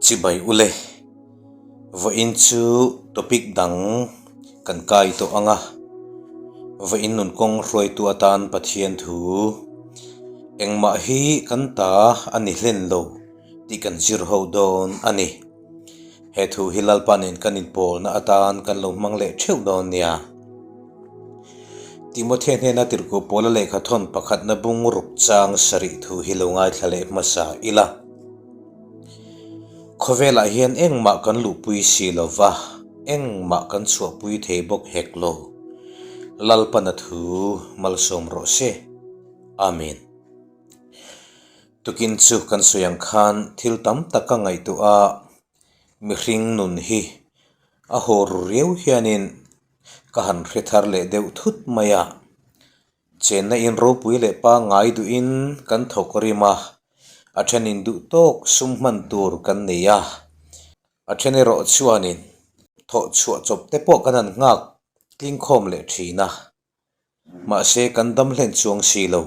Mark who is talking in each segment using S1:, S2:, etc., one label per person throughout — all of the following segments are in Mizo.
S1: Chibai ule, vawiin chu topic dang kan kai tawh ang a, vawiin nun kawng hruaitu atan Pathian thu engmah hi kan ta a ni hlen lo tih kan zir ho dawn a ni. He thu hi Lalpa nen kan inpawlna atan kan lo hmang leh theuh dawn nia. Timothea hnena tirhkoh Paula lehkha thawn pakhatna bung ruk chang sarih thu hi lo ngaithla leh hmasa ila. Khawvelah hian engmah kan luhpui si lo va, engmah kan chhuahpui thei bawk hek lo. Lalpana thu malsawm rawh se. Amen. Tukin chu kan sawi ang khan thil tam tak ka ngaihtuah a, mihring nun hi a haw ru riau hianin ka han hre thar leh deuh thut mai a. Chenna in ropui leh pangngai duhin kan thawk rim a, a thenin duh tawk sum hman tur kan nei a, a then erawh chuanin thawh chhuah chawp te pawh kan han nghak tlingkhawm leh thin a, mahse kan dam hlen chuang si lo,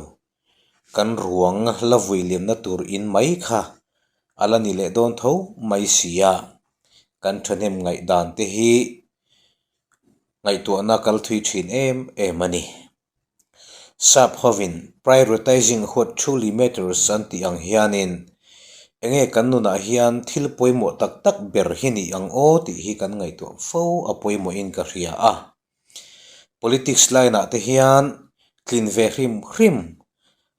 S1: kan ruang la vui liamna tur in mai kha a la ni leh dawn tho mai si a, kan thahnem ngaihdan te hi ngaihtuahna kal thui thin em em a ni. Sap hovin prioritizing what truly matters an tih ang hianin enge kan nunah hian thil pawimawh tak tak ber hi ni ang aw tih hi kan ngaihtuah fo a pawimawhin ka hria a. Politics line ah te hian tlin ve hrim hrim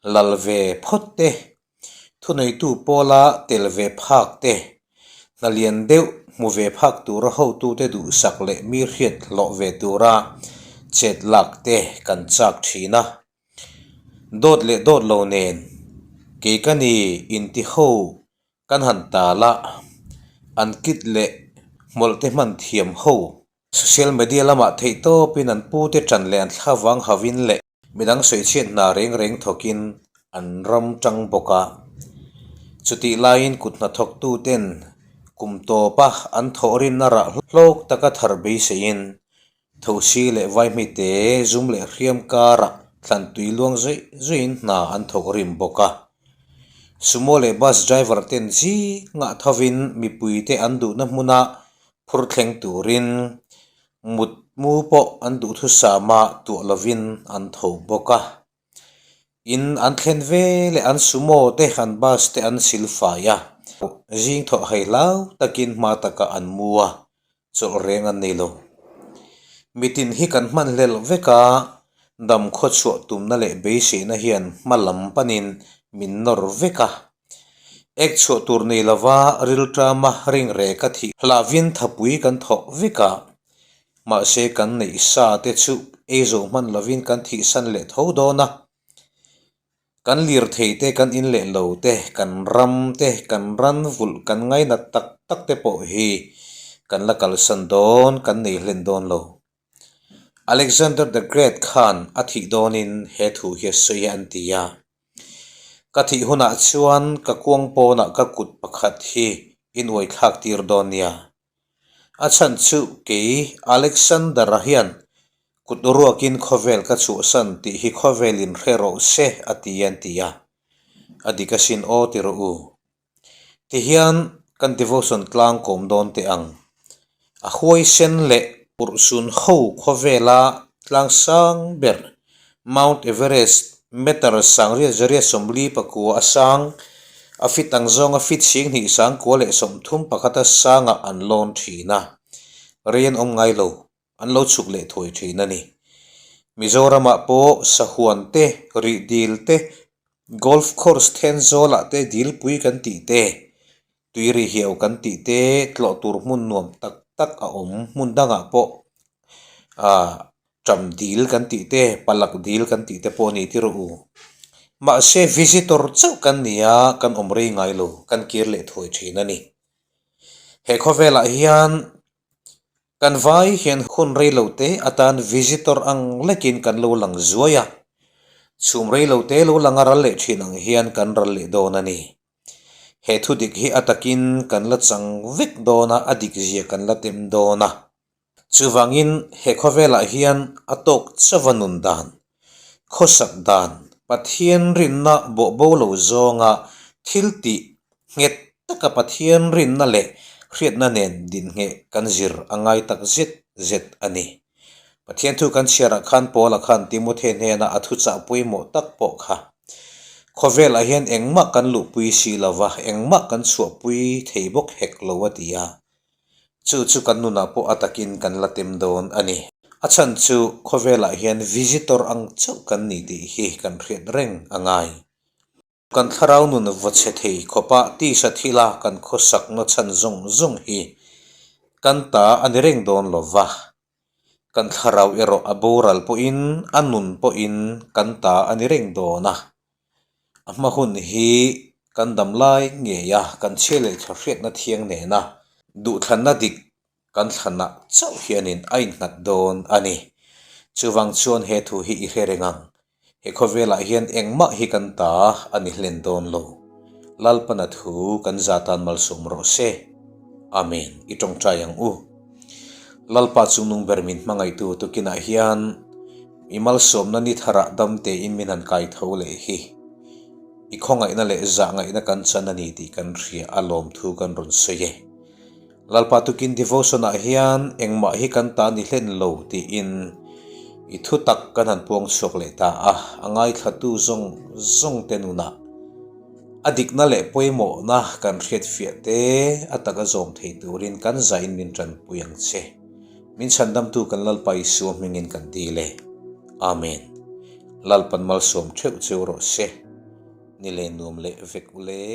S1: lal ve phawt te Thuneitu pawla tel ve phak te, hna lian deuh hmu ve phak tura hotute duhsak leh mi hriat hlawh ve tura chet lak te kan chak thin a. Dawt leh dawt lo nen kei ka ni inti ho kan han tal a, an kit leh hmawlh te hman thiam ho. Social media lamah theihtawpin an pute tan leh an thlavang havin leh Midang sawichhiat hna reng reng thawkin an ram tang bawk a. Chutih laiin kut hnathawktuten kum tawpa an thawhrimna rah hlawk taka thar beiseiin thosi leh vaihmite zum leh hriam karah thlan tui luang zuih zuihin hna an thawk rim bawk a. Sumo leh bus driver ten zingah thovin mipuite an duhna hmuna phur thleng turin Mut mu pawh an duhthusama tuah lovin an tho bawk a. In an thlen ve leh an sumo te an bus te an sil fai a. Zing thawh hei hlau takin hma takah an mu a, chawlh reng an nei lo. Mitin hi kan hman hlel vek a, dam khawchhuah tumna leh beiseina hian hma lam panin min nawr vek a. Ek chhuah tur nei lova rilṭama ring rek a thih hlahvin thapui kan thawh vek a, mahse kan neih sa te chu ei zawh hman lovin kan thihsan leh tho dawn a. Kan lirthei te, kan in leh lo te, kan ram te, kan ran vulh kan ngainat tak tak te pawh hi kan la kalsan dawn, kan nei hlen dawn lo. Alexander the Great khan a thih dawnin he thu hi a sawi a an ti a. Ka thih hunah chuan ka kuang pawnah ka kut pakhat hi i nuai thlak tir dawn nia. A chhan chu kei Alexander-a hian kut ruakin khawvel ka chhuahsan tih hi khawvelin hre rawh se a ti an ti a. A dik asin aw ti rawh u. Tihian kan devotion tlang kawm dawn teh ang. A huaisen leh urhsun ho khawvela tlang sang ber Mount Everest meter sangriat zariat 40 pakua a sang, a fit ang zawnga fit 2000 sangkua leh 30 pakhata sangah an lawn thin a, rei an awm ngai lo. an lo chhuk leh thuai thin a ni. Mizoramah pawh sahuan te, rih dil te, golf course Thenzawl-ah te dilpui kan tih te, tuiri hiau kan tih te tlawh tur hmun nuam tak tak a awm hmun dangah pawh ah ṭam dil kan tih te, palak dil kan tih te pawh a ni tir u. Mahse visitor chauh kan ni a, kan awm rei ngai lo, kan kir leh thuai thin a ni. He khawvelah hian Kan vai hian hun rei lo te atan visitor ang lekin kan lo lang zuai a, chhum rei lo te lo lang a ral leh thin ang hian kan ral leh dawn a ni. He thu dik hi a takin kan la chang vek dawn a, a dik zia kan la tem dawn a. Chuvangin he khawvelah hian a tawk chauva nun dan, khawsak dan, Pathian rinna bawhbo lo zawnga thil tih nghet taka Pathian rinna leh hriatna nen dinhngheh kan zir a ngai tak zet zet a ni. Pathian thu kan chhiarah khan Paula khan Timothe hnena a thuchah pawimawh tak pawh kha, Khawvelah hian engmah kan luhpui si lo va, engmah kan chhuahpui thei bawk hek lo a ti a. Chu chu kan nunah pawh a takin kan la tem dawn a ni. A chhan chu khawvelah hian visitor ang chauh kan ni tih hi kan hriat reng a ngai. Kan thlarau nun va chhe thei khawpa tisa thila kan khawsakna chhan zawng zawng hi kan ta a ni reng dawn lo va, kan thlarau erawh a boral pawhin a nun pawhin kan ta a ni reng dawn a. A hma hun hi kan dam lai ngeia kan chhia leh thla hriatna thiang nena duhthlanna dik Kan thlanah chauh hianin a innghat dawn a ni. Chuvang chuan he thu hi i hre reng ang. He khawvelah hian engmah hi kan ta a ni hlen dawn lo. Lalpana thu kan za tan malsawm rawh se. Amen. I tawngtai ang u. Lalpa chungnung ber min hmangaihtu tukinah hian i malsawmna ni tharah dam tein min han kai tho leh hi. I khawngaihna leh zahngaihna kan chan a ni tih kan hria a lawmthu kan rawn sawi e. Lalpa tukin devotion ah hian engmah hi kan ta ni hlen lo tiin i thu tak kan han puang chhuak leh ta a, a ngaithlatu zawng zawng te nunah a dikna leh pawimawhna kan hriatfiah te a taka zawm thei turin kan zain min tanpui ang che. Min chhandamtu kan Lalpa Isua hmingin kan dil e. Amen. Lalpan malsawm theuh cheu rawh se. Ni leh nuam leh vek ule.